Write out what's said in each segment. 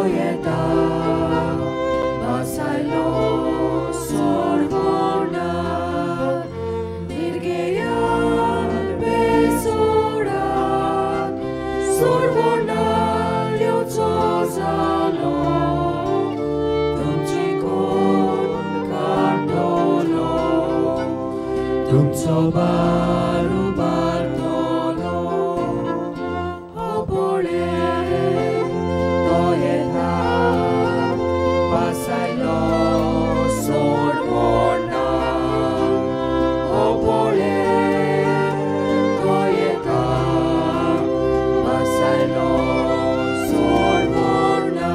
येता वासायलो सोडवणा निर्गेया बेसोडा सोडवणा येवचो जालो तुमची कोण काडटलो तुमचो बारू बारतलो हो पळय तो येता वासायलो सोडवणा हो पळय तो येता वासायलो सोडवणा.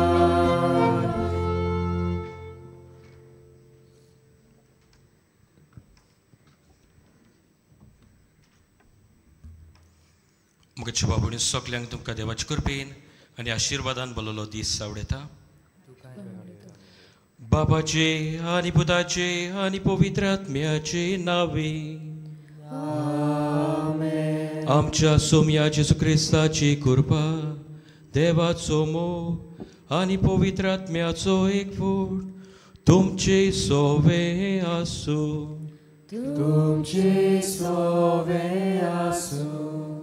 मुखाच्या बाबुणी सगल्यांक तुमकां देवाचे कृपेन आनी आशिर्वादान बललो दीस आवडटा. बाबाचे आनी पुताचे आनी पवित्र आत्म्याचे नावे आमच्या सोम्या जेजू क्रिस्ताची कृपा, देवाचो मोग आनी पवित्र आत्म्याचो एकवट तुमचे सोवे आसूं. तुमचे सोवे आसूं.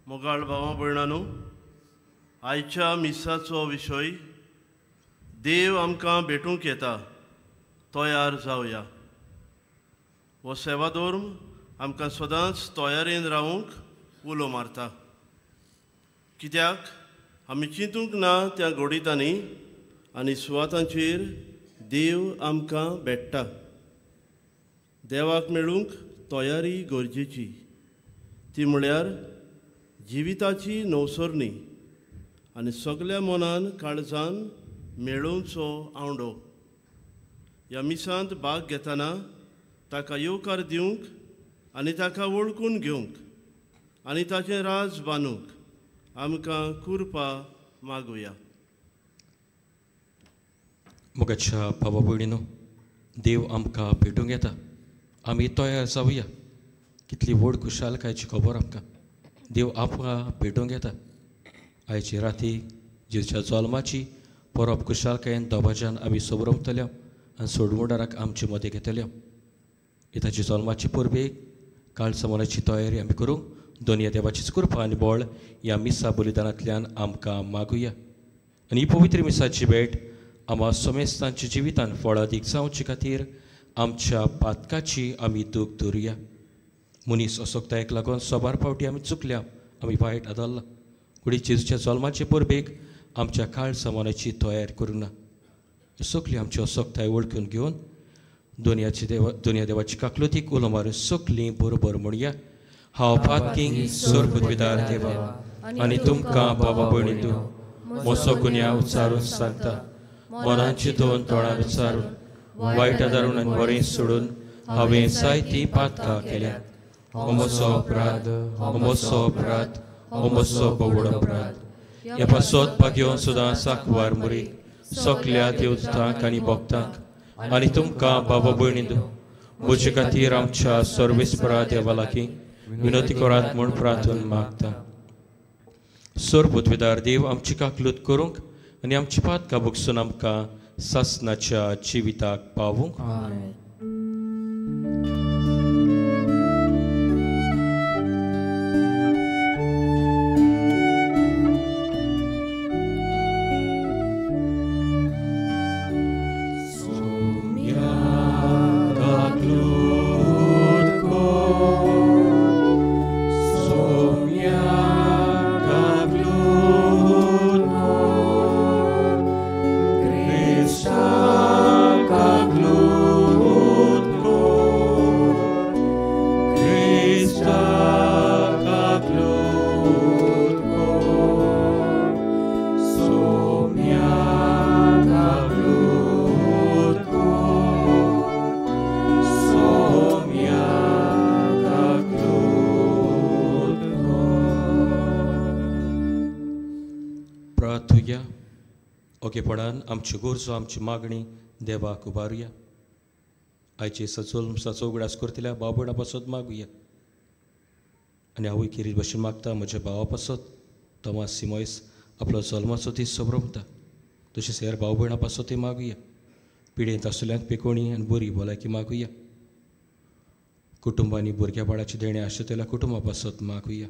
मोगाळ भावा भयणांनो, आयच्या मिसाचो विशय देव आमकां भेटूंक येता, तयार जावया. हो सेवाधर्म आमकां सदांच तयारेन रावूंक उलो मारता, कित्याक आमी चिंतूंक ना त्या घोडितांनी आनी सुवातांचेर देव आमकां भेट्टा. देवाक मेळूंक तयारी गरजेची, ती म्हळ्यार जिविताची नवसरणी आनी सगल्या मनान काळजान मेळोवचो आवडो. ह्या मिसांत भाग घेतना ताका येवकार दिवंक आनी ताका वळखून घेवंक आनी ताचें राज बांदूंक आमकां कृपा मागुया. मोगाच्या भावा भयणीनो, देव आमकां भेटूंक येता, आमी तयार जावया. कितली व्हड खुशालकायेची खबर आमकां, देव आमकां भेटूंक येता. आयचे राती जेजूच्या जल्माची परब खुशालकायेन दबाज्यान आमी सोबरवतल्या आनी सोडवणदाराक आमचे मदें घेतल्या. ताची जल्माची परबेक काळसा मनाची तयारी आमी करूंक दोनया देवाचीच कृपा आनी बळ ह्या मिसा बलिदानांतल्यान आमकां मागुया. आनी ही पवित्र मिसाची भेट आमा समेस्तांच्या जिवितान फळादीक जावचे खातीर आमच्या पातकाची आमी दूख धरुया. मनीस असक्तायेक लागून सोबार फावटी आमी चुकल्या, आमी वायट आदल्ला. कुडी जेजूच्या जल्माचे परबेक आमच्या काळसा मनाची तयार करूंक ना. सगली आमची असक्ताय वळखून घेवन दुनिया देवाची काकलुतीक उलो मारून सगलीं बरोबर म्हणया, हांव पातकी सोरपुतविदार देवा आनी तुमकां बाबा भयणींनो म्हजो गुन्यांव उच्चारून सांगता. मनाची दोन तोंडान उच्चारून वायट आदारून आनी बरें सोडून हांवें जायतीं पातकां केल्यात. हो म्हजो अपराध, हो म्हजो अपराध, हो म्हजो व्हड अपराध. ह्या पासत भाग्योवन सुद्दां साकवार मुरी सगल्या देवतांक आनी भक्तांक आनी तुमकां बाबा भयणींनो म्हजे खातीर आमच्या सर्वेस्परा देवा लागीं विनवती करात म्हूण प्रार्थना मागता. सोरपुतविदार देव आमची काकलूत करूंक आनी आमची पातकां भोगसून आमकां सासनाच्या जिविताक पावूंक. ओगेपणान आमच्यो गरजो, आमची मागणी देवाक उबारुया. आयचे सचोल साचो उगडास करतल्या भाव भयणां पासत मागुया. आनी हांवूय खेरीत भशेन मागता म्हज्या भावा पासत तोमास सिमोयस आपलो जल्माचो दीस संभ्रमता. तशेंच हेर भाव भयणां पासतूय मागुया. पिडेंत आसलेल्यांक पेकोणी आनी बरी भलायकी मागुया. कुटुंबांनी भुरग्या बाळाचें देणें आशिल्ल्या कुटुंबा पासत मागुया.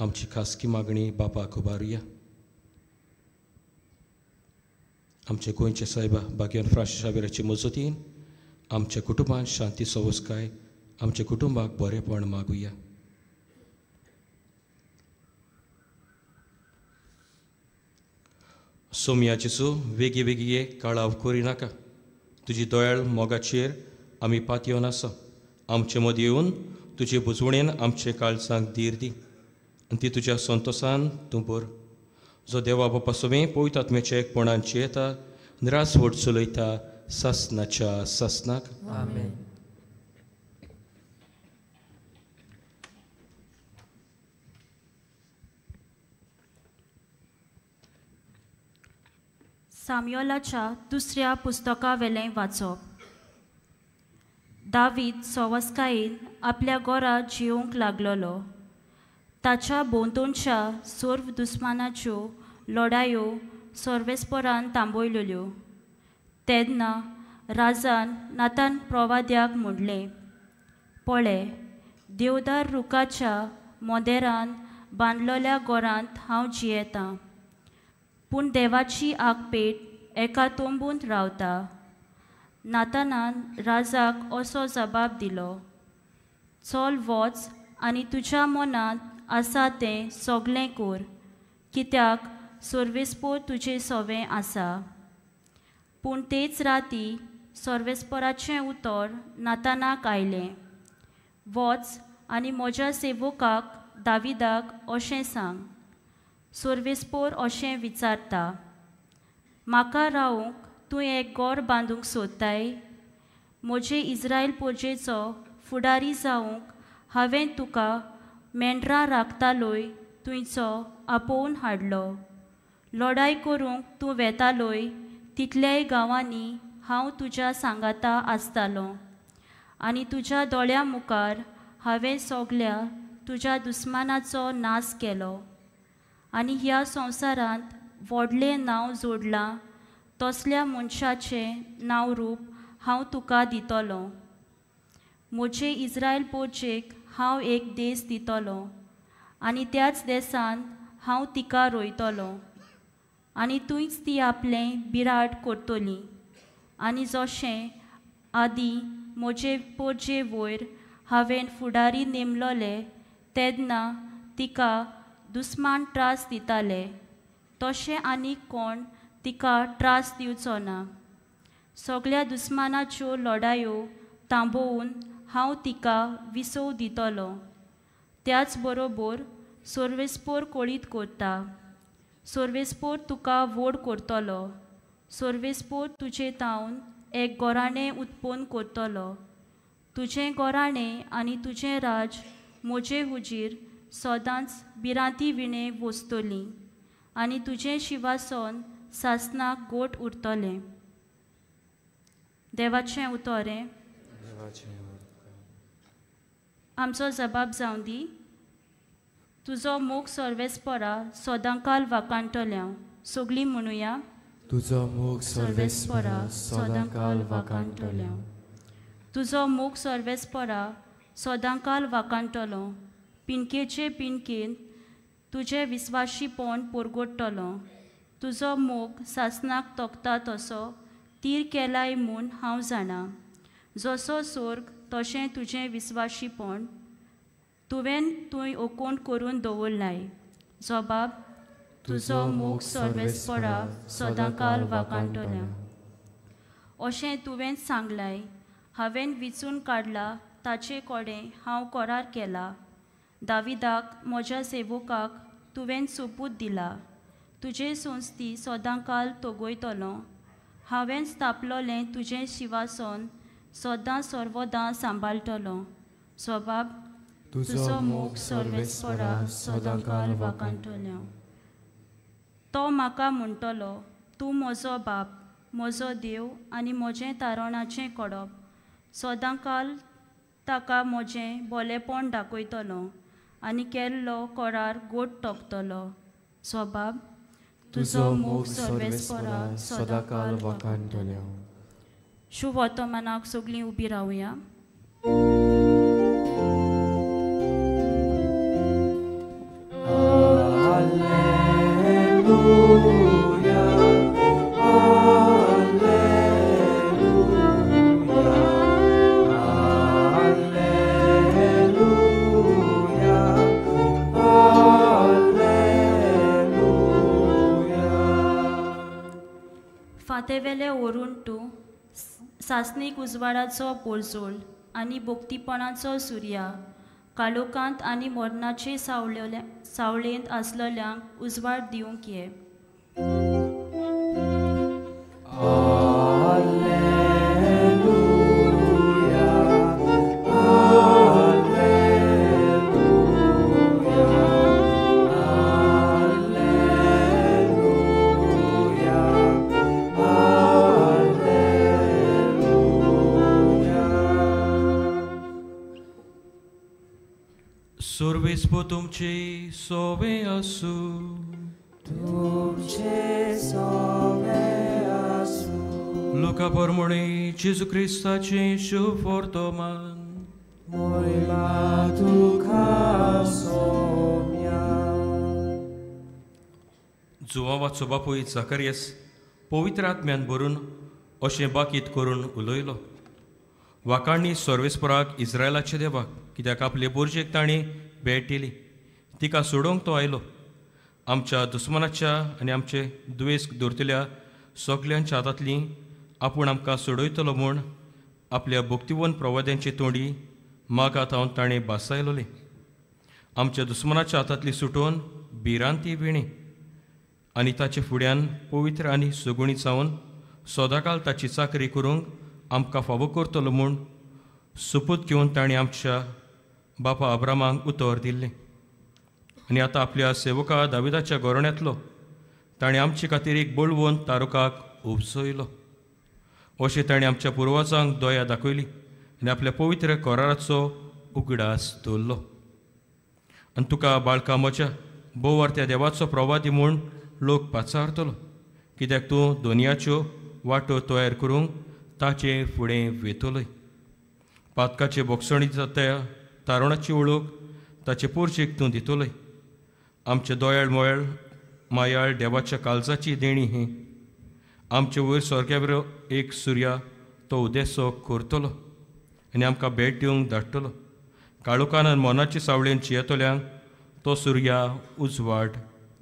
आमची खासगी मागणी बापाक उबारुया. आमचे गोंयचे सायबा भाग्यन फ्रांसीस शावेराचे मजतीन आमच्या कुटुंबान शांती सवसकाय आमच्या कुटुंबाक बरेपण मागुया. सोमया जेजू वेगी वेगी काळाव करिनाका. तुजी दयाळ मोगाचेर आमी पातयेवन आसा. आमचे मदीं येवन तुजे बुजवणेन आमचे काळजांक धीर दी आनी ती तुज्या संतोसान तूं भर. जो देवा बापा सवें पवित्र आत्म्याच्या एकपणान येता निराश वट चलयता सासनाच्या सासनाक. आमेन. साम्योलाच्या दुसऱ्या पुस्तकावेलें वाचप. दावीद सवस्कायेन आपल्या घरा जिवंक लागलोलो. ताच्या भोंवतणच्या सर्व दुस्मानाच्यो लढायो सर्वेस्परान थांबयल्यो. तेन्ना राजान नातान प्रवाद्याक म्हणलें, पळय, देवदार रुखाच्या मोदेरान बांदलेल्या घरांत हांव जियेतां, पूण देवाची आगपेट एका तंबूंत रावता. नातानान राजाक असो जबाब दिलो, चल वच आनी तुज्या मनांत आसा तें सगळें कर, कित्याक सर्वेस्पोर तुजें सवें आसा. पूण तेच राती सर्वेस्पोराचें उतर नातानाक आयलें, वच आनी म्हज्या सेवकाक दाविदाक अशें सांग, सर्वेस्पोर अशें विचारता, म्हाका रावूंक तूं एक घर बांदूंक सोदताय? म्हजे इस्रायल पोरजेचो फुडारी जावंक हांवें तुका मेंढरां राखतालोय तुंयचो आपोवन हाडलो. लढाय करूंक तूं वेतालोय तितल्याय गांवांनी हांव तुज्या सांगाता आसतालो आनी तुज्या दोळ्यां मुखार हांवें सगल्या तुज्या दुस्मानाचो नाश केलो. आनी ह्या संवसारांत व्हडलें नांव जोडलां तसल्या मनशाचें नांव रूप हांव तुका दितलो. म्हजे इस्रायल पोरजेक हांव एक देस दितलो आनी त्याच देसान हांव तिका रोयतलो आनी थंयच ती आपलें बिराड करतली. आनी जशें आदीं म्हजे पोरजे वयर हांवें फुडारी नेमलोले तेन्ना तिका दुस्मान त्रास दिताले, तशें आनी कोण तिका त्रास दिवचो ना. सगल्या दुस्मानाच्यो लढायो थांबोवन हांव तिका विसव दितलो. त्याच बरोबर सर्वेस्पोर कळीत करता, सर्वेस्पोर तुका व्हड करतलो, सर्वेस्पोर तुजे तावन एक गोराणें उत्पन्न करतलो. तुजें गोराणें आनी तुजें राज म्हजे हुजीर सदांच भिरांती विणें वसतली आनी तुजें शिवासन सासनाक गोट उरतलें. देवाचें उतरें. आमचो जबाब जावं दी. तुजो मोग सर्वेस्परा सदांकाल वाखाणटलें. सगळीं म्हणुया, तुजो मोग सर्वेस्परा सदांकाल वाखाणटलें. तुजो मोग सर्वेस्परा सदांकाल वाखाणटलो. पिनकेचे पिनकेन तुजें विस्वाशीपण परगटतलो. तुजो मोग सासनाक तोखता तसो तीर केलाय म्हूण हांव जाणा. जसो सोर्ग तशें तुजें विस्वाशीपण तुवें तूं ओकोण करून दवरलाय. जबाब, तुजो मोग सर्वेस्परा सदांकाल वाखाणटलें. अशें तुवें सांगलाय, हांवें विचून काडला ताचे कडेन हांव करार केला. दाविदाक म्हज्या सेवकाक तुवें सोपूत दिला, तुजे संस्थी सदांकाल तगयतलो. हांवें स्थापलोलें तुजें शिवासन सदां सर्वदां सांबाळटलो. स्वभाव, तुजो मोग सर्वेस्परा सदांकाल वाखाणटलें. तो म्हाका म्हणटलो, तूं म्हजो बाप, म्हजो देव आनी म्हजें तारणाचें कडप. सदांकाल ताका म्हजें बोलेपण दाखयतलो आनी केल्लो कोरार गोड तोपतलो. स्वभाव तुजो मोग सर्वेस्परा सदांकाल वाखाणटलो. शुभ वर्तमानाक सगळीं उबी रावया. फांतेवेले ओरून तूं सासणीक उजवाडाचो पोरजोळ आनी भोक्तीपणाचो सुर्या, काळोखांत आनी मरणाचे सावळेंत आसलेल्यांक उजवाड दिवंक ये. सर्वेस्पो तुमचे सोवे आसूं. तुमचे सोवे आसूं. लुका परमणे जेजू क्रिस्ताचें शुभ वर्तमान. मोयला तुका सोम्या. जुवावाचो बापूय जाकरियस पवित्र आत्म्यान भरून अशें बाकीत करून उलयलो. वाकांनी सर्वेस्पराक इस्रायलाच्या देवाक, कित्याक आपले बोरजेक ताणें भेट दिली, तिका सोडोवंक तो आयलो. आमच्या दुस्मनाच्या आनी आमचे दुयेंस दवरतल्या सगल्यांच्या हातांतली आपूण आमकां सोडयतलो म्हूण आपल्या भक्तिवन प्रवाद्यांची तोंडी मागात हांव ताणें भासायलोलें. आमच्या दुस्मनाच्या हातांतली सुटोवन भिरांती विणी आनी ताचे फुड्यान पवित्र आनी सुगुणी जावन सदांकाल ताची चाकरी करूंक आमकां फावो करतलो म्हूण सोपूत घेवन ताणें आमच्या बापा अब्रामाक उतर दिल्लें. आनी आतां आपल्या सेवका दाविदाच्या गोरण्यांतलो ताणें आमचे खातीर एक बळवंत तारुकाक उपसयलो. अशें ताणें आमच्या पुर्वजांक दया दाखयली आनी आपल्या पवित्र कराराचो उगडास दवरलो. आनी तुका बाळका म्हज्या भोव त्या देवाचो प्रवादी म्हूण लोक पाचारतलो, कित्याक तूं दोनयाच्यो वाटो तयार करूंक ताचे फुडें वेतलोय. पातकाचे बोगसणी त्या तारुणाची वळख ताचे पोरचेक तूं दितलोय. आमचे दोयाळ मोयाळ मायाळ देवाच्या काळजाची देणी ही. आमचे वयर स्वर्गा एक सुर्या तो उदेसो करतलो आनी आमकां भेट दिवंक धाडटलो. काळोखान आनी मनाचे सावळेन चियेतल्यांक तो सुर्या उजवाड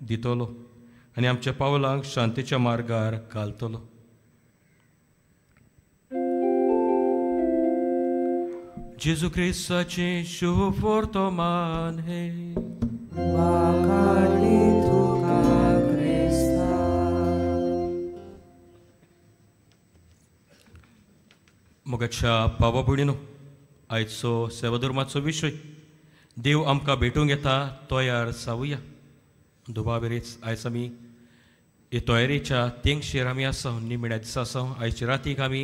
दितलो आनी आमच्या पावलांक शांतीच्या मार्गार घालतलो. जेजू क्रिस्ताचें शुभ वर्तमान हें. मोगाच्या बाबा भयणीनो, आयचो सेवाधर्माचो विशय देव आमकां भेटूंक येता तयार जावया. दुबावेरीच आयज आमी हे तयारेच्या तेंगशेर आमी आसा, निमण्या दिसा आसा. आयचे रातीक आमी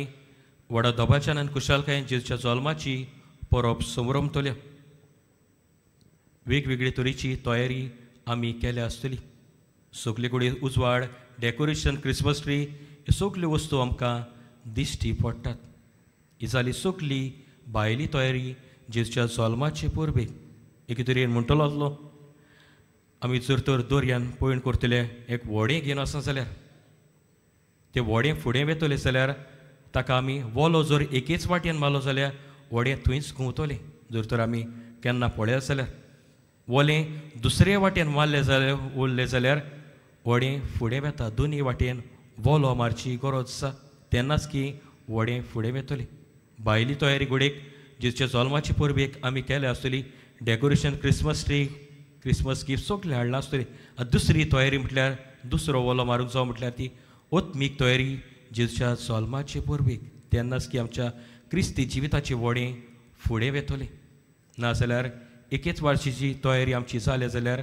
व्हडा दबाच्यान आनी खुशालकायेन जेजूच्या जल्माची परब समरमतल्या. वेगवेगळे तरेची तयारी आमी केल्या आसतली. सगले कडेन उजवाड, डेकोरेशन, क्रिसमस ट्री ह्यो सगल्यो वस्तू आमकां दिश्टी पडटात. ही जाली सगली भायली तयारी जेजूच्या जल्माचे परबेक. एके तरेन म्हणटलो आसलो, आमी जर तर दर्यान पळोवन करतले एक व्हडें घेवन आसा जाल्यार तें व्हडें फुडें वेतलें जाल्यार ताका आमी वोलो जर एकेच वाटेन मारलो जाल्यार व्हडें थंयच घुंवतलें. जर तर आमी केन्ना पळयत जाल्यार वोलें दुसरे वाटेन मारलें जाल्यार उरलें जाल्यार व्हडें फुडें वेता. दोनूय वाटेन वोलो मारची गरज आसा, तेन्नाच की व्हडें फुडें वेतलें. भायली तयारी घडयेक जेजूच्या जल्माची परबेक आमी केल्या आसतली. Decoration, Christmas tree, Christmas gift सगळें हाडलां आसतलें. आनी दुसरी तयारी म्हटल्यार दुसरो वोलो मारूंक जावो म्हटल्यार ती ओत्मीक तयारी जेजूच्या जल्माचे परबेक. तेन्नाच की आमच्या क्रिस्ती जिविताचें व्हडें फुडें वेतलें. नाजाल्यार एकेच वर्साची तयारी आमची जाल्या जाल्यार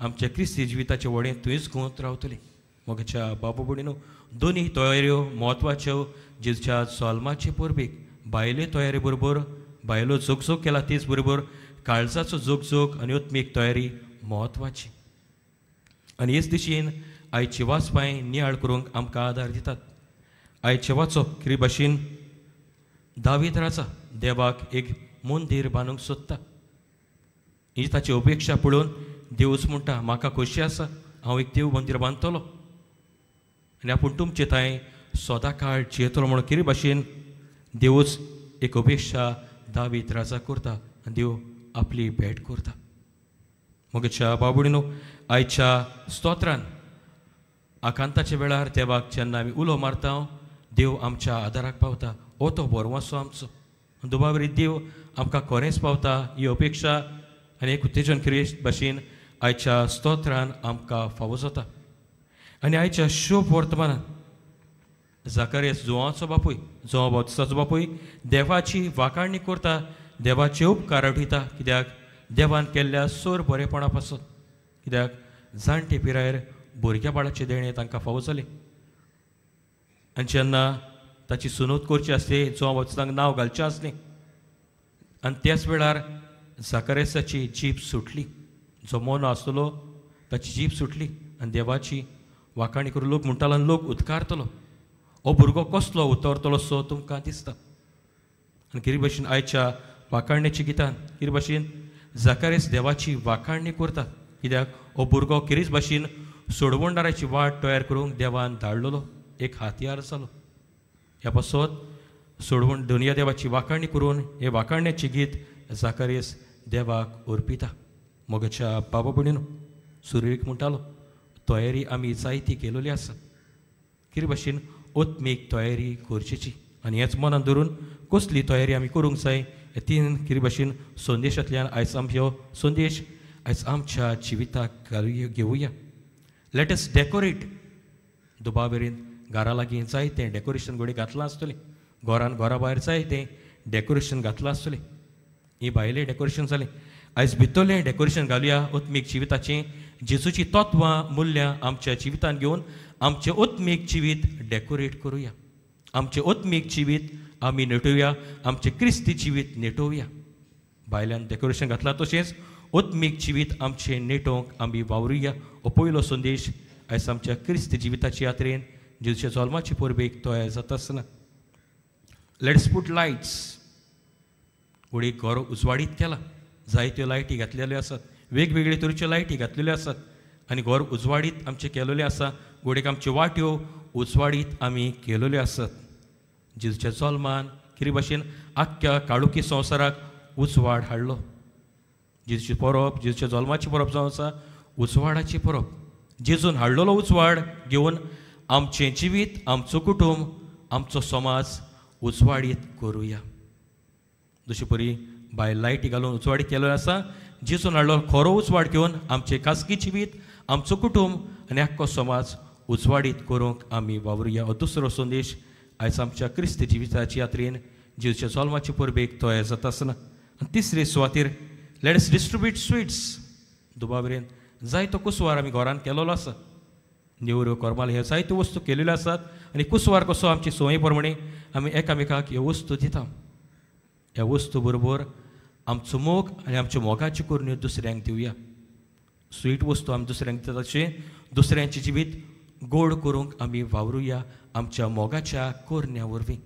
आमच्या क्रिस्ती जिविताचें व्हडें थंयच घुंवत रावतलें. मोगाच्या बाबा भयणीनो, दोनूय तयाऱ्यो म्हत्वाच्यो जेजूच्या जल्माचे परबेक. भायले तयारे बरोबर भायलो जोगजोग केला तेच बरोबर काळजाचो जोगजोग आनी आत्मीक तयारी म्हत्वाची. आनी हेच दिशेन आयचे वाचपाय नियाळ करूंक आमकां आदार दितात. आयचें वाचप कितें भाशेन दावीद राजा देवाक एक मंदीर बांदूंक सोदता. ही ताची अपेक्षा पळोवन देवूच म्हणटा म्हाका खोशी आसा, हांव एक देव मंदीर बांदतलो आनी आपूण तुमचे थंय सदां काळ जियेतलो म्हणून कितें भाशेन देवूच एक अपेक्षा दावीद राजा करता आनी देव आपली भेट करता. म्हज्या बाबुडीनो, आयच्या स्तोत्रान आकांताच्या वेळार देवाक जेन्ना आमी उलो मारता देव आमच्या आदाराक पावता. हो तो बरवासो आमचो दुबावरी देव आमकां खरेंच पावता ही अपेक्षा आनी एक उत्तेजन क्रिये भाशेन आयच्या स्तोत्रान आमकां फावो जाता. आनी आयच्या शोभ वर्तमानान जाकारियस जुवांचो बापूय, जुवां बाप्तिस्ताचो बापूय देवाची वाखाणणी करता, देवाचे उपकार आठयता. कित्याक देवान केल्ल्या सोर बरेपणा पासून, कित्याक जाणटे पिरायेर भुरग्या बाळाचें देणें तांकां फावो जालें. आनी जेन्ना ताची सुनूत करची आसली, जुवां बाप्तिस्तांक नांव घालचें आसलें आनी त्याच वेळार जाकारियसाची जीब सुटली. जो मोनो आसतलो ताची जीब सुटली आनी देवाची वाखाणी करून लोक म्हणटालो आनी लोक उदकारतलो, हो भुरगो कसलो उतरतलो सो तुमकां दिसता. आनी कितें भाशेन आयच्या वाखाणण्याच्या गितान कितें भाशेन जाकारियस देवाची वाखाणणी करता, कित्याक हो भुरगो कितेंच भाशेन सोडवणदाराची वाट तयार करूंक देवान धाडलेलो एक हातयार जालो. ह्या पासत सोडवण दुनिया देवाची वाखाणणी करून हे वाखाणण्याचें गीत जाकारियस देवाक अर्पिता. म्हज्या बाबा भयणीनो, सुरवेक म्हणटालो तयारी आमी जायती केलेली आसा, कितें भाशेन आत्मीक तयारी करचेची आनी हेच मनान धरून कसली तयारी आमी करूंक जाय हे तीन कितें भाशेन संदेशांतल्यान आयज आमचो संदेश आयज आमच्या जिविताक घालुया घेवया. Let us decorate. दुबावेरीन घरा लागीं जायतें डेकोरेशन घडये घातलां आसतलें, घरान घरा भायर जायतें डेकोरेशन घातलां आसतलें. ही भायलें डेकोरेशन जालें, आयज भितरलें डेकोरेशन घालुया आत्मीक जिविताचें. जेजूची तत्वां मुल्यां आमच्या जिवितान घेवन आमचें आत्मीक जिवीत डेकोरेट करुया, आमचें आत्मीक जिवीत आमी नेटोवया, आमचें क्रिस्ती जिवीत नेटोवया. भायल्यान डेकोरेशन घातलां तशेंच आत्मीक जिवीत आमचें नेटोवंक आमी वावरुया. हो पयलो संदेश आयज आमच्या क्रिस्ती जिविताची यात्रेन जेजूच्या जल्माचे परबेक तयार जाता आसतना let's put lights. घडये घर उजवाडीत केलां, जायत्यो लायटी घातलेल्यो आसात, वेगवेगळे तरेच्यो लायटी घातलेल्यो आसात आनी घर उजवाडीत आमचें केलेलें आसा. घडयेक आमच्यो वाट्यो उजवाडीत आमी केलेल्यो आसात. जेजूच्या जल्मान कितें भाशेन आख्ख्या काळुकी संवसाराक उजवाड हाडलो. जेजूची परब, जेजूच्या जल्माची परब जावन आसा उजवाडाची परब. जेजून हाडलेलो उजवाड घेवन आमचें जिवीत, आमचो कुटुंब, आमचो समाज उजवाडीत करुया. जशे परी भायर लायटी घालून उजवाडी केल्लो आसा, जेजून हाडलो खरो उजवाड घेवन आमचें खासगी जिवीत, आमचो कुटुंब आनी आख्खो समाज उजवाडीत करूंक आमी वावरुया. हो दुसरो संदेश आयज आमच्या क्रिस्ती जिविताची यात्रेन जेजूच्या जल्माचे परबेक तयार जाता आसतना. आनी तिसरे सुवातेर let's distribute sweets. दुबावरेन जायतो कुसवार आमी घरान केलेलो आसा, नेवऱ्यो करमाल ह्यो जायत्यो वस्तू केलेल्यो आसात आनी कुसवार कसो आमची संवय प्रमाणे आमी एकामेकाक ह्यो वस्तू दिता. ह्या वस्तू बरोबर आमचो मोग आनी आमच्या मोगाच्यो करण्यो दुसऱ्यांक दिवया. स्वीट वस्तू आमी दुसऱ्यांक दिता तशें दुसऱ्यांचें जिवीत गोड करूंक आमी वावरुया आमच्या मोगाच्या करण्या वरवीं.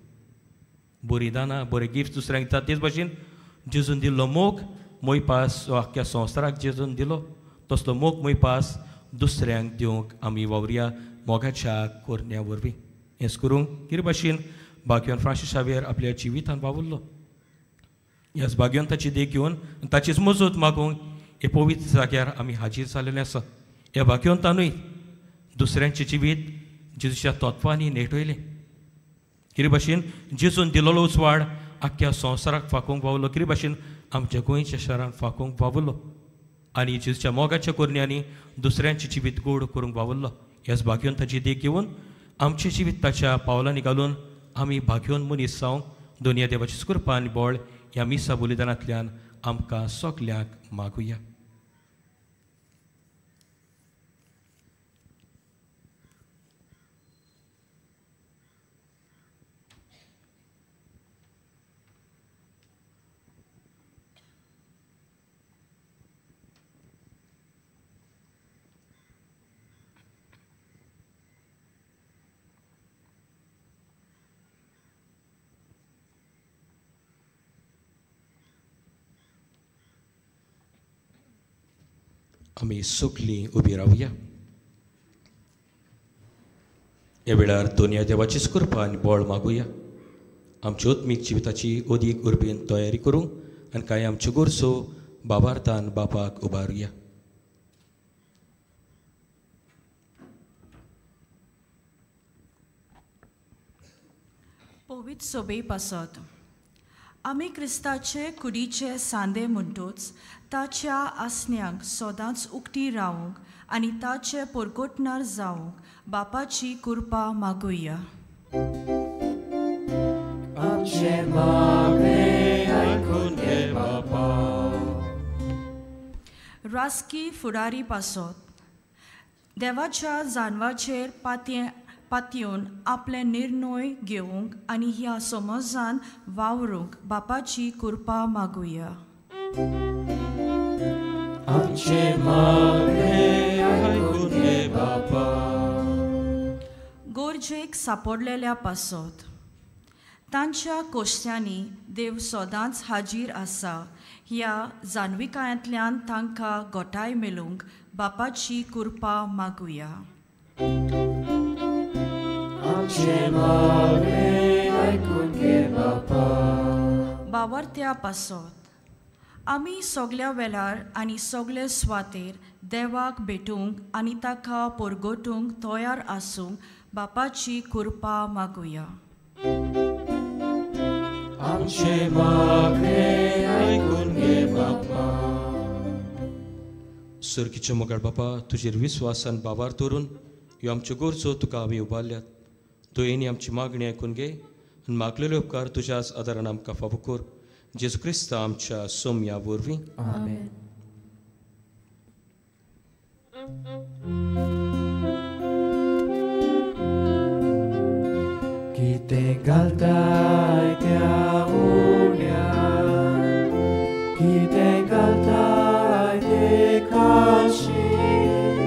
बरीं दानां, बरे गिफ्ट दुसऱ्यांक दिता तेच भाशेन जेजून दिल्लो मोग मोयपास आख्ख्या संवसाराक जेजून दिलो तसलो मोग मोयपास दुसऱ्यांक दिवंक आमी वावरुया मोगाच्या करण्या वरवीं. हेंच करूंक कितें भाशेन भाग्यवान फ्रांसीस शावियर आपल्या जिवितान वावुरलो. ह्याच भाग्यवंताची देख घेवन ताचीच मजत मागूंक हे पवित्र जाग्यार आमी हाजीर जालेले आसा. ह्या भाग्यवंतानूय दुसऱ्यांचें जिवीत जेजूच्या तत्वांनी नेटयलें. कितें भाशेन जेजून दिलेलो उजवाड आख्ख्या संवसाराक फांकूंक पावलो, कितें भाशेन आमच्या गोंयच्या शहरान फांकूंक पावलो आनी जेजूच्या मोगाच्या करण्यांनी दुसऱ्यांचें जिवीत गोड करूंक पावलो. ह्याच भाग्यवंताची देख घेवन आमचें जिवीत ताच्या पावलांनी घालून आमी भाग्यवंत मनीस जावंक दोनया देवाची कृपा आनी बळ ह्या मिसा बलिदानांतल्यान आमकां सगल्यांक मागुया. आमी सगलीं उबी रावया. ह्या वेळार दोनया देवाचीच कृपा आनी बळ मागुया. आमच्या आत्मीक जिविताची अदीक उर्बेन तयारी करूंक आनी कांय आमच्यो गरजो बाबार्थान बापाक उबारुया. पवित्र सोबे पासत आमी क्रिस्ताचे कुडीचे सांदे म्हणटूच ताच्या आसण्यांक सदांच उक्ती रावंक आनी ताचे पोरकोटणार जावंक बापाची कृपा मागुया. आमचें मागणें आयकून घे बापा. राजकी फुडारी पासत देवाच्या जानवाचेर पातयेवन आपले निर्णय घेवंक आनी ह्या समाजान वावरूंक बापाची कृपा मागुया. आमचें मागणें आयकून घे बापा. गरजेक सापडलेल्या पासत तांच्या कोश्यांनी देव सदांच हाजीर आसा ह्या जाणविकायांतल्यान तांकां गोठाय मेळूंक बापाची कृपा मागुया. आमचें मागणें आयकून घे बापा. बावरत्या पासत आमी सगल्या वेळार आनी सगळे सुवातेर देवाक भेटूंक आनी ताका परगटूंक तयार आसूंक बापाची कृपा मागुया. आमचें मागणें आयकून घे बापा. सुर्कीचे मोगाळ बापा, तुजेर विस्वासान बाबार दवरून ह्यो आमच्यो गरजो तुका आमी उबारल्यात. तुवें आमची मागणी आयकून घे आनी मागलेले उपकार तुज्याच आदारान आमकां फावो कर. जेजू क्रिस्ता आमच्या सोम्या वरवीं. आमेन. कितें घालताय त्या उण्यार, कितें घालताय ते काशींत,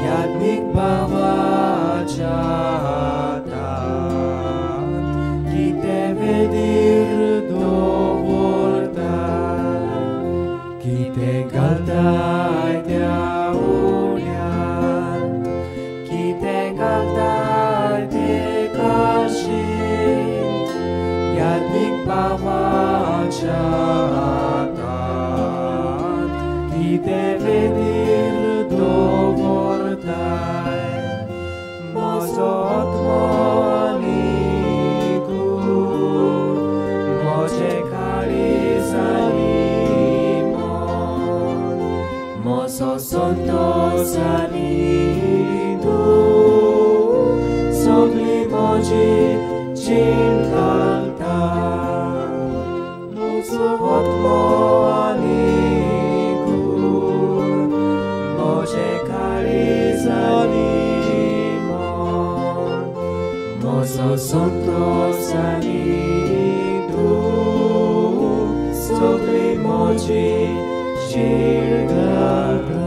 याज्ञीक भावाच्या हातांत कितें वेदीर दवरताय, कितें घालताय त्या उण्यार, कितें घालताय ते काशींत, याज्ञीक भावाच्या हातांत कितें वेदीर दवरताय. म्हजो आत्मो आनी कूड, म्हजें काळीज आनी मन, म्हजो संतोस आनी दूख, सगळी म्हजी जीण घालता. म्हजो आत्मो आनी कूड, म्हजें काळीज आनी मन, म्हजो संतोस आनी दूख, सगळी म्हजी जीण घालता.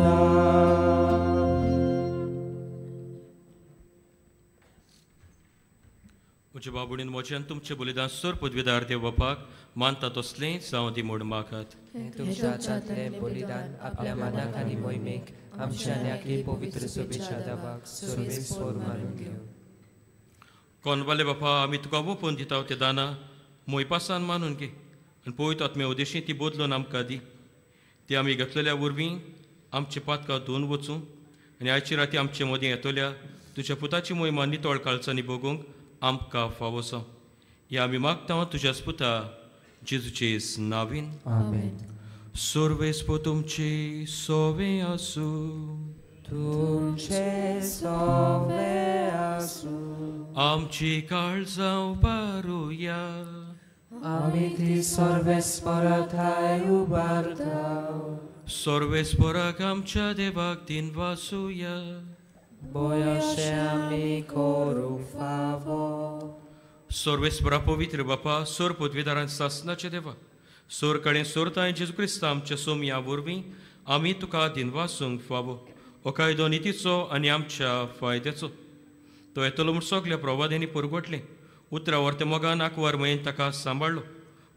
म्हज्या बाबुणीन म्हजें आनी तुमचें बलिदान सोर पदवीदार देव बापाक मानता तसलें जावं दी म्हूण मागात. हें तुमच्या हातांतलें बलिदान आपल्या मनाक आनी मोहिमेक आमच्या आनी आखली पवित्र सोबेच्या देवाक सर्वेस्पर मानून घेवं. कोनवाले बापा, आमी तुका ओपून दिता ते दानां मोयपासान मानून घे आनी पवित्र आत्म्या उदेशी ती बदलून आमकां दी. ती आमी घेतलेल्या वरवीं आमचे पातकां धुवन वचूं आनी आयची राती आमचे मदीं येतल्या तुज्या पुताची मोहिमा नितळ काळजांनी भोगूंक आमकां फावो जावं. ह्या आमी मागता तुज्याच पुता जेजूचे नावीन. आमेन. सर्वेस्पर तुमचे सोवे आसूं. तुमचे सोवे आसूं. आमची काळजां उबारुया. आमी ती सर्वेस्परा ठांय उबारता. सर्वेस्पराक आमच्या देवाक दिनवासुया. बय अशें आमी करूंक फावो. सर्वेस्परा पवित्र बापा, सोर पदवीदारान सासनाचे देवा, सोर कडेन सोरताय जेजू क्रिस्ता आमच्या सोमया वरवीं आमी तुका दिनवासूंक फावो. हो कायदो नितीचो आनी आमच्या फायद्याचो. तो येतलो म्हूण सगल्या प्रवाद्यांनी परगटलें. उतरां व्हरते मोगान आंकवार मयेन ताका सांबाळ्ळो.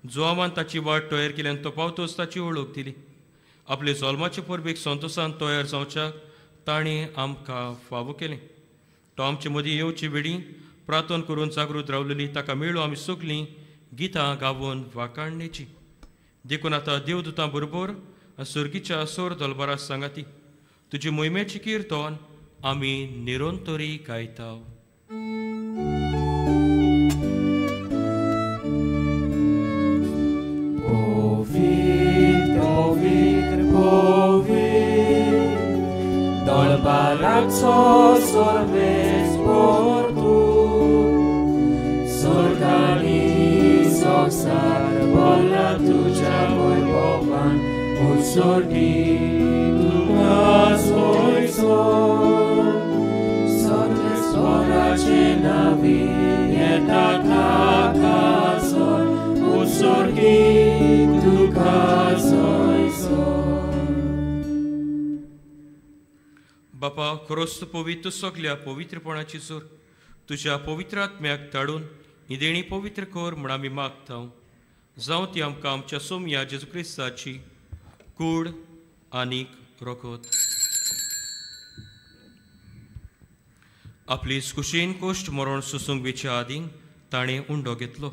जुवावान ताची वाट तयार केली आनी तो पावतोच ताची वळख दिली. आपले जल्माचे परबेक संतोशान तयार जावच्याक ताणें आमकां फावो केलें. तो आमचे मदीं येवचे वेळी प्रार्थना करून जागृत रावलेली ताका मेळूं आमी सगलीं गितां गावून वाखाणणेची. देखून आतां देवदूतां बरोबर सर्गीच्या सोर दलबारा सांगाती तुजी मोहिमेची किर्तन आमी निरंतरी गायता. पवित्र पवित्र पवित्र दळबाराचो सर्वेस्पर तूं, स्वर्गांनी संवसार भरला तुज्या वैभवान, उत्सर्गीत तुका सोयसो सर्वेस्पराचे नांवी येता ताका उत्सर्गीत तुका सोयसो. बापा, खरोच पवित्र सगल्या पवित्रपणाची जोर तुज्या पवित्र आत्म्याक धाडून ही देणी पवित्र कर म्हूण आमी मागता. जावं ती आमकां आमच्या सोमया जेजू क्रिस्ताची कूड आनीक रगत. आपली कुशीन कोश्ट मरण सोसूंक वेच्या आदीं ताणें उंडो घेतलो,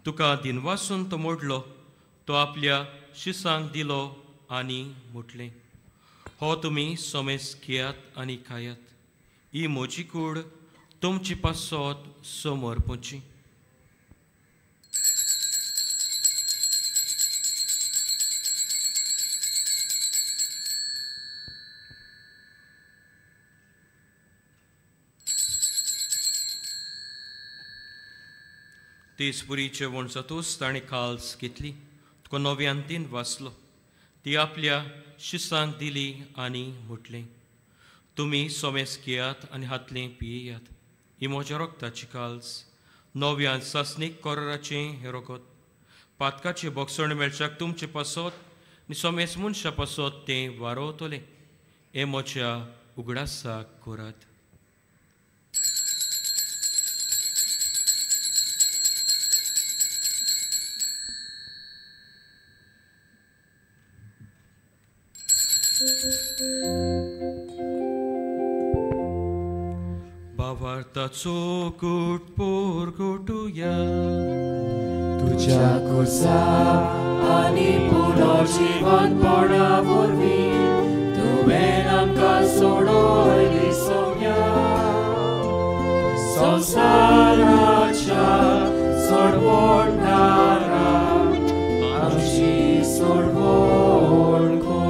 तुका दिनवासून तो मोडलो, तो आपल्या शिसांक दिलो आनी म्हटलें, हो तुमी सोमेस घेयात आनी खायात, ही म्हजी कूड तुमची पासत समर्पची. तेच पुरी जेवण जातूच ताणें काल्स घेतली, तुका नव्यान दिन वाचलो, ती आपल्या शिसांक दिली आनी म्हटलें, तुमी सोमेस घेयात आनी हातलें पियेयात, ही म्हज्या रगताची काल्स, नव्यान सासणीक कराराचें हें रगत, पातकाचें बोगसण मेळच्याक तुमचे पासत आनी सोमेस मनशा पासत तें वारोवतलें, हें म्हज्या उगडासाक करात. भावार्थाचो गूट पोरगोटुया तुज्या खुर्सा आनी पुनर्जीवनपणा वरवीं तुवें आमकां सोडयली सोम्या, संवसाराच्या सोडवणारा आमची सोडवण कर.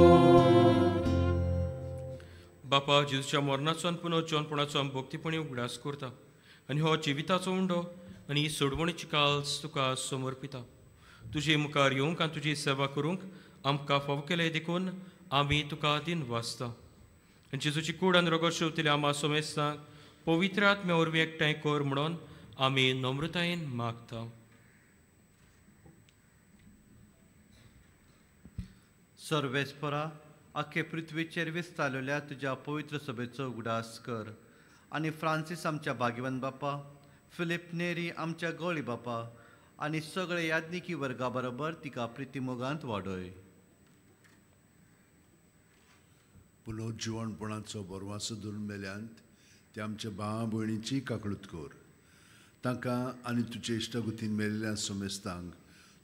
बापा, जेजूच्या मरणाचो आनी पुनर्जीवनपणाचो आमी भक्तीपणी उगडास करता आनी हो जिविताचो उंडो आनी ही सोडवणीची काल्स तुका समर्पिता. तुजे मुखार येवंक आनी तुजी सेवा करूंक आमकां फावो केलें देखून आमी तुका दिन वाचता. आनी जेजूची कूड आनी रगत शेवतले आमा सोमेस्तांक पवित्र आत्म्या वरवीं एकठांय कर म्हणून आमी नम्रतायेन मागता. सर्वेस्परा, आख्खे पृथ्वीचेर विस्तारलेल्या तुज्या पवित्र सभेचो उगडास कर आनी फ्रांसीस आमच्या भाग्यवंत बापा, फिलीप नेरी आमच्या गौळी बापा आनी सगळे याज्ञिकी वर्गा बरोबर तिका प्रितीमोगांत वाडय. पुनर्जिवणपणाचो बरवासो धरून मेल्यांत ते आमच्या भावा भयणीची काकळूत कर. तांकां आनी तुजे इश्टागतीन मेल्ल्या सोमेस्तांक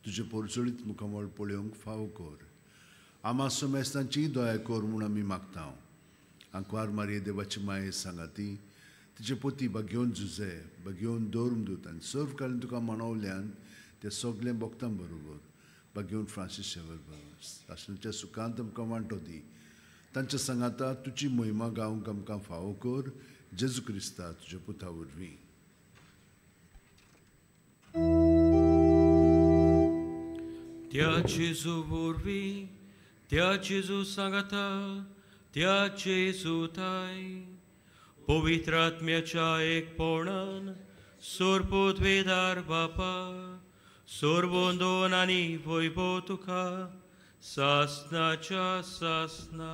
तुजें पोरचोळीत मुखामळ पळोवंक फावो कर. आमा सोमेस्तांची दया कर म्हूण आमी मागता. आंकवार मारये देवाची माये सांगाती तिचे पोती बागेवन झुजे बागेवन दवरून दूत आनी सर्व कालीन तुका मानवल्यान ते सगळें भोगतां बरोबर बागेवन फ्रांसीस शेवर बरोबर सासणाच्या सुखांत आमकां वांटो दी. तांच्या सांगाता तुजी मोहिमा गावंक आमकां फावो कर. जेजू क्रिस्ता तुज्या पुता वरवीं. त्या जेजू वरवीं, त्या जेजू सांगाता, त्या जेजू थाय पवित्र आत्म्याच्या एकपणान सोरपोतवेदार बापा सोरबोंदोन आनी वैभव तुका सासनाच्या सासना.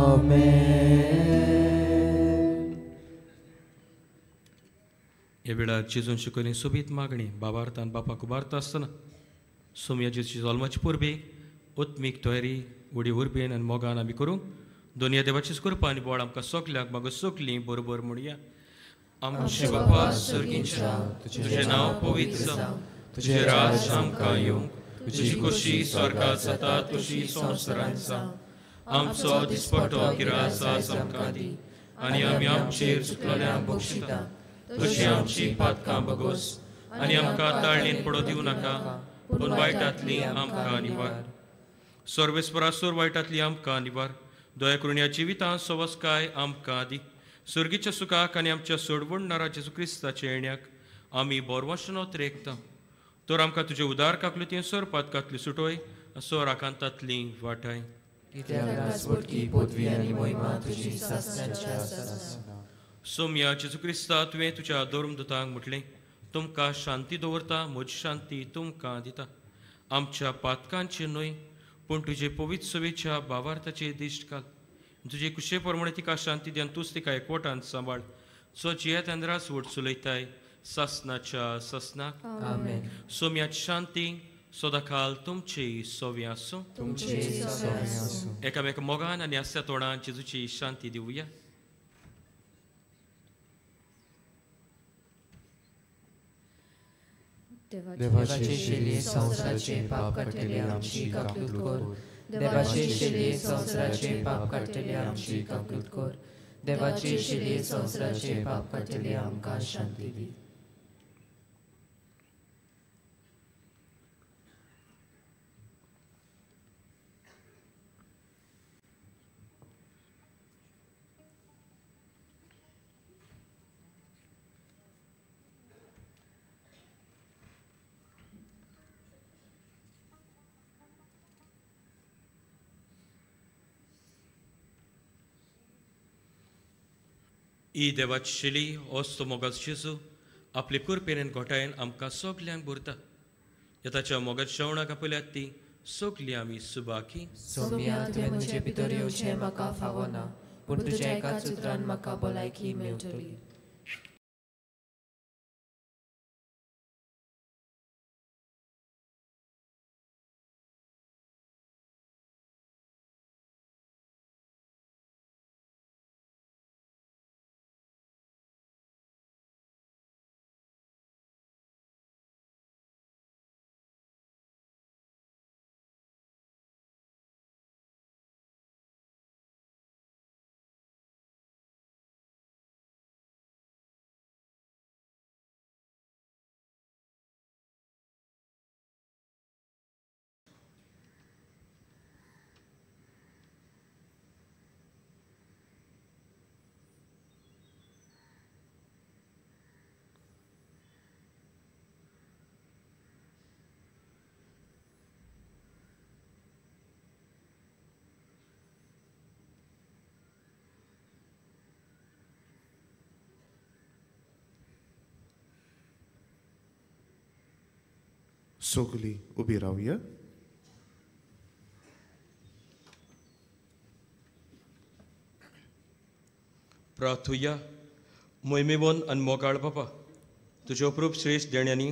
आमेन. ह्या वेळार जेजून शिकयली सोबीत मागणी बाबार्थान बापाक उबारता आसतना सोमया जेजूची जल्माची परबेक उत्मीक तयारी उडी उर्बेन आनी मोगान आमी करूंक दोनया देवाचीच कृपा आनी बोळ आमकां सगल्यांक मागीर सगलीं बरोबर म्हणया. आमचे बापा सर्गींच्या, तुजें नांव पवित्र जावं, तुजें राज आमकां येवंक, तुजी खोशी स्वर्गात जाता तशी संवसारांत जावं. आमचो दिसपटो किरास आज आमकां दी आनी आमी आमचेर चुकलेल्यांक बक्षिता तशी आमची पातकां बगोस आनी आमकां ताळणेन पडो दिवं नाका, पूण वायटांतली आमकां निवार. सर्वेस्परासोर वायटांतली आमकां निवार. दया करून ह्या जिवितांत सवस्काय आमकां दी. सर्गीच्या सुखाक आनी आमच्या सोडवणणारा जेजू क्रिस्ताच्या येण्याक आमी बोरवाशनोत रेखता. तर आमकां तुजे उदार काकलुतीन सोरपात कातली सुटोय सोर आकांतांतली वाटाय. सोम्या जेजू क्रिस्ता, तुवें तुज्या धर्मदूतांक म्हटलें, तुमकां शांती दवरता, म्हजी शांती तुमकां दिता. आमच्या पातकांचे न्हय पूण तुजे पवित्र सभेच्या भावार्थाचे दिश्ट घाल. तुजे कुशे प्रमाणे तिका शांती दी आनी तूंच तिका एकवटान सांबाळ. सो जियेत आनी वट चलयताय सासनाच्या सासनाक. आमेन. सोम्याची शांती सदांकाल तुमची सोवी आसूं. एकामेका मोगान आनी आसत्या तोंडान जेजूची शांती दिवया. देवाचे शेलये संवसाराचे पाप काडटले आमची काकूत कर. देवाचे शेलये संवसाराचे पाप काडटले आमची काकूत कर. देवाचे शेलये संवसाराचे पाप काडटले आमकां शांती दी. ई देवाची शेली ओस्तो मोगाचो जेजू आपले कृपेन घोटायेन आमकां सगल्यांक भरता. ताच्या मोगाच्या जेवणाक आपल्यात ती सगली आमी सुबाकी. सोम्या, तुवें म्हजे भितर येवचें म्हाका फावना, पूण तुज्या एकाच उतरान म्हाका भलायकी मेळटली. सगली उबी रावया. प्रार्थुया. मोहिमेवन आनी मोगाळ बापा, तुज्या अप्रूप श्रेश्ठ देण्यांनी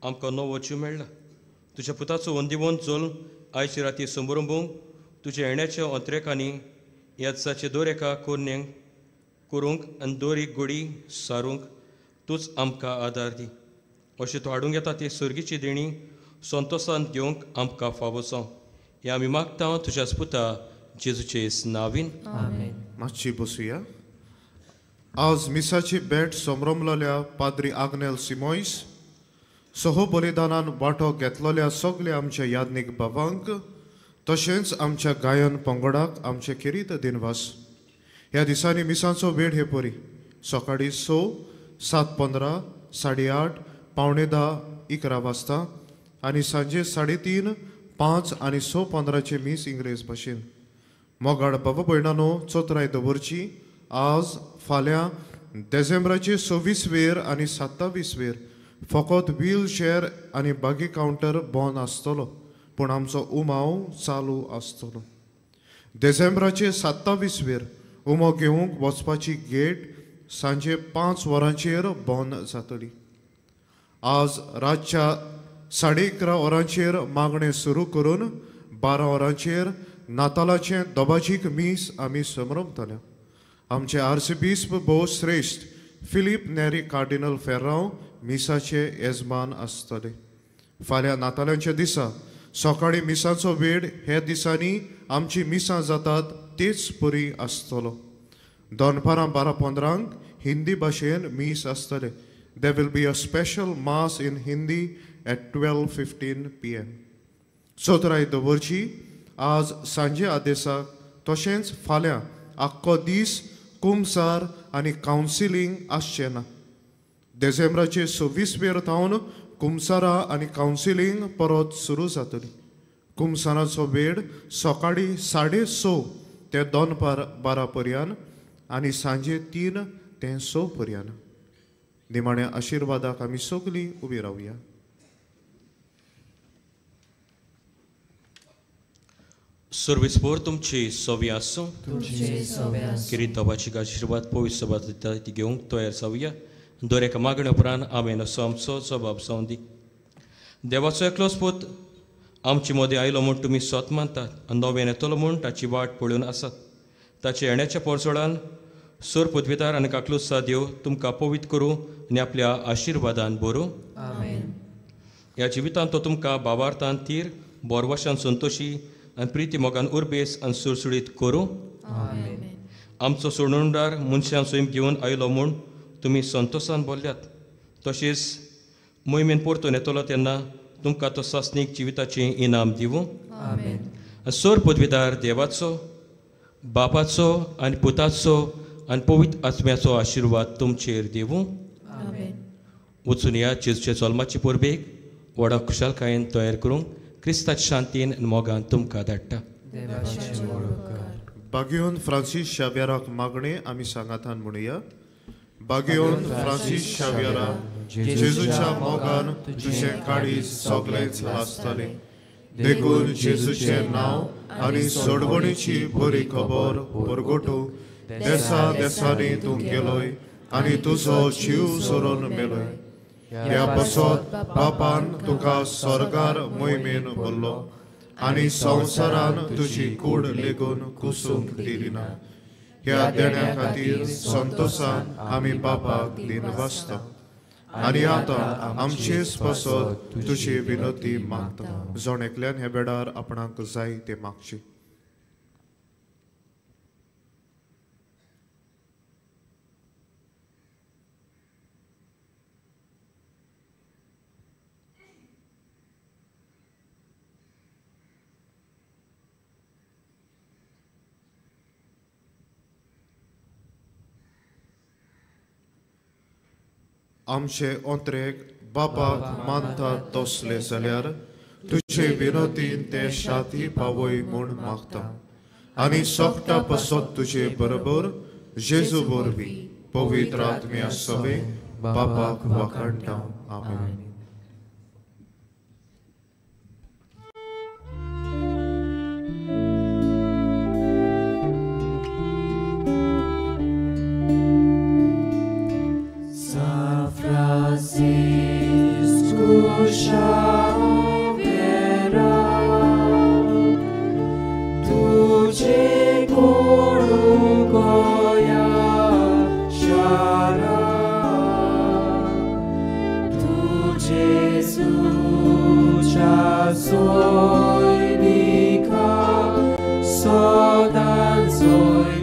आमकां नवो जीव मेळ्ळा. तुज्या पुताचो वंदीवन जल्म आयचे राती संभरंभूंक तुज्या येण्याच्या अंत्रेकांनी यादसाचे दर एका कोरण्यांक करूंक आनी दर एक गोडी सारूंक तूंच आमकां आदार दी. अशें तूं हाडूंक येता ती सर्गीची देणी संतोसान घेवंक आमकां फावो जावं. हें आमी मागता तुज्याच पुता जेजूचे नांवीन. आमेन. मातशी बसुया. आज मिसाची भेट समरमलेल्या पाद्री आग्नेल सिमोयस सह बलिदानान वांटो घेतलेल्या सगल्या आमच्या याज्ञीक बाबांक तशेंच आमच्या गायन पंगडाक आमचे खेरीत दिनवास. ह्या दिसांनी मिसांचो वेळ हे परी सकाळीं 6, 7:15, 8:30, 9:45, 11 वाजता आनी सांजे 3:30, 5 आनी 6:15 मीस इंग्लेज भाशेन. मोगाळ बाबा भयणानो, चोत्राय दवरची. आज फाल्यां देसेंब्राचे 26 वेर आनी 27 वेर फकत व्हील चेअर आनी बागी कावंटर बंद आसतलो, पूण आमचो उमाव चालू आसतलो. देसेंब्राचे 27 वेर उमो घेवंक वचपाची गेट सांजे 5 वरांचेर बंद जातली. आज रातच्या 11:30 वरांचेर मागणें सुरू करून 12 वरांचेर नातालाचें दोबाजीक मीस आमी समरमतले. आमचे आर्सिबिस्प भोवश्रेश्ठ फिलीप नेरी कार्डिनल फेर्रांव मिसाचे येजमान आसतले. फाल्यां नातालांच्या दिसा सकाळीं मिसाचो वेळ हे दिसांनी आमची मिसां जातात तेच परी आसतलो. दनपारां 12:15 हिंदी भाशेन मीस आसतलें. There will be a special mass in Hindi at 12:15 PM. चौथराय दवरची आज सांजे आदेसाक तशेंच फाल्यां आख्खो दीस कुमसार आनी कावन्सिलींग आसचें ना. देझेंब्राचे 26 वेर थावन कुमसारां आनी कावन्सिलींग परत सुरू जातली. कुमसाराचो वेळ सकाळीं 6:30 ते दनपार 12 पर्यंत आनी सांजे 3 ते 6 पर्यंत. निमाण्या आशिर्वादाक आमी सगळीं उबी रावया. सर्वेस्पोर तुमची सवी आसूं. किरीट दबाची आशिर्वाद पवित्र सभा दिता ती घेवंक तयार जावया. दर एका मागण्या उपरांत आमेन असो आमचो जबाब जावं दी. देवाचो एकलोच पूत आमचे मदें आयलो म्हूण तुमी सत मानतात आनी नव्यान येतलो म्हूण ताची वाट पळोवन आसात. ताच्या येण्याच्या पोरसोळान सोर पदवीदार आनी काकलुसा देव तुमकां पवित्र करूं आनी आपल्या आशिर्वादान भरूं. ह्या जिवितांत तो तुमकां भावार्थान थीर बोरवाशान संतोशी आनी प्रिती मोगान उर्बेस आनी सुळसुळीत करूं. आमचो सोडणदार मनशान स्वयं घेवन आयलो म्हूण तुमी संतोशान बोल्ल्यात. तशेंच मोहिमेन परतून येतलो तेन्ना तुमकां तो सासणीक जिविताचें इनाम दिवूं. सोर पदवीदार देवाचो बापाचो आनी पुताचो आनी पवित्र आत्म्याचो आशिर्वाद तुमचेर दिवूं. वचून ह्या जेजूच्या जल्माचे परबेक व्हडा खुशालकायेन तयार करूंक क्रिस्ताच्या शांतीन आनी मोगान तुमकां धाडटा. बागियोन फ्रांसीस शाव्याराक मागणें आमी सांगातान म्हणुया. बागियोन फ्रांसीस शाव्यारा, जेजूच्या मोगान तुजें काळीज सगळेंच लासतलें. देखून जेजूचें नांव आनी सोडवणीची बरी खबर परगटूंक देसा देसांनी तूं गेलोय आनी तुजो जीव सोडून मेलोय. ह्या पासत बापान तुका स्वर्गार मोहिमेन भरलो आनी संवसारान तुजी कूड लेगून कुसूंक दिली ना. ह्या देण्या खातीर संतोशान आमी बापाक दिनवासता आनी आतां आमचेच पासत तुजी विनंती मागता. जण एकल्यान ह्या वेळार आपणाक जाय तें मागचें. आमचे ओंत्रेक बापाक मानता तसले जाल्यार तुजे विनोदीन ते शाती पावय म्हूण मागता आनी सोकटा पसत तुजे बरोबर जेजू वरवीं पवित्र आत्म्या सवे बापाक वाखाणटा. आमेन. Francisco Xaviera, तुझे कोडू गोया शारा, तुझे जेजूच्या सोयनिका सदां सोय